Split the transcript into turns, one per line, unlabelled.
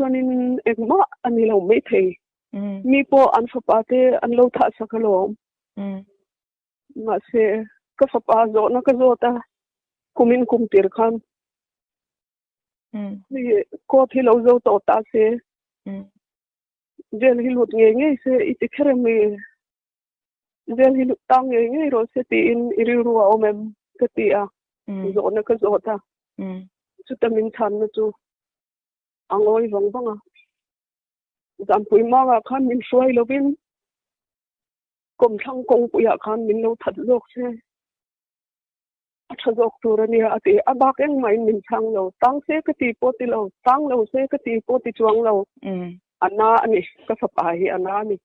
chuanin engmah a ni lo maithei. Mi pawh an fapa te an lo thah sak alawm. Mahse, ka fapa zawhna ka zawt a, kumin kum tir khan hei court hi lo zo tawh ta se, jail hi lut ngei ngei se i ti kher em ni? Jail hi lut tang ngei ngei rawh se tiin i rilru a awm em? Ka ti a, zawhna ka zawt a, chuta min chhanna chu a ngawi vang vang a. Zampui mangah khan min hruai lovin kawmthlang kawngpuiah khan min lo that zawk se a tha zawk tur a nia a ti. A bak engmahin min chhang lo. Tang se ka ti pawh ti lo, tang lo se ka ti pawh ti chuang lo. A na a ni, ka fapa hi a na a ni.